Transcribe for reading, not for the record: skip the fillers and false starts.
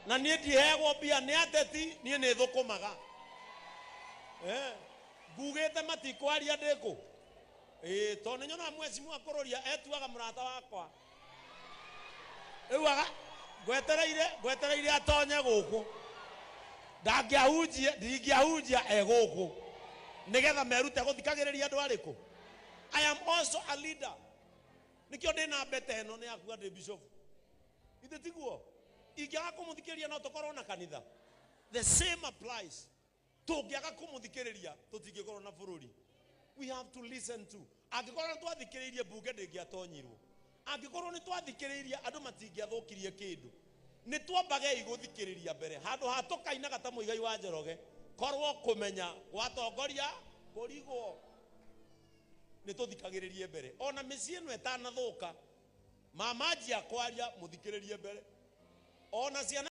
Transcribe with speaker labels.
Speaker 1: Na niĩ ndiheagwo mbia nĩ ateti, niĩ nĩ thũkũmaga. Eh, ngugĩte matikwaria ndĩkũ. Ĩĩ, tondũ nĩ nyonaga mwecimu akũrũria etuaga mũrata wakwa. Rĩu aga ngwetereire ngwetereire atonye gũkũ. Ndangĩahunjia, ndingĩahunjia e gũkũ. Nĩgetha merute gũthikagĩrĩria andũ arĩkũ. I am also a leader. Nĩkĩo ndĩna mbete ĩno nĩ yakua ndĩ bishop. Ithe tiguo? Ingĩaga kũmũthikĩrĩria no tũkorwo na kanitha. The same applies. Tũngĩaga kũmũthikĩrĩria tũtingĩkorwo na bũrũri. We have to listen to. Angĩkorwo nĩ twathikĩrĩirie mbunge ndĩngĩatonyirwo. Angĩkorwo nĩ twathikĩrĩirie andũ matingĩathũkirie kĩndũ. Nĩ twambagei gũthikĩrĩria mbere handũ ha tũkainaga ta Mũigai wa Njoroge korwo kũmenya gwatongoria kũrigwo. Nĩ tũthikagĩrĩrie mbere ona mĩciĩ ĩno ĩtanathũka, mama anjia kwaria mũthikĩrĩrie mbere ona ciana.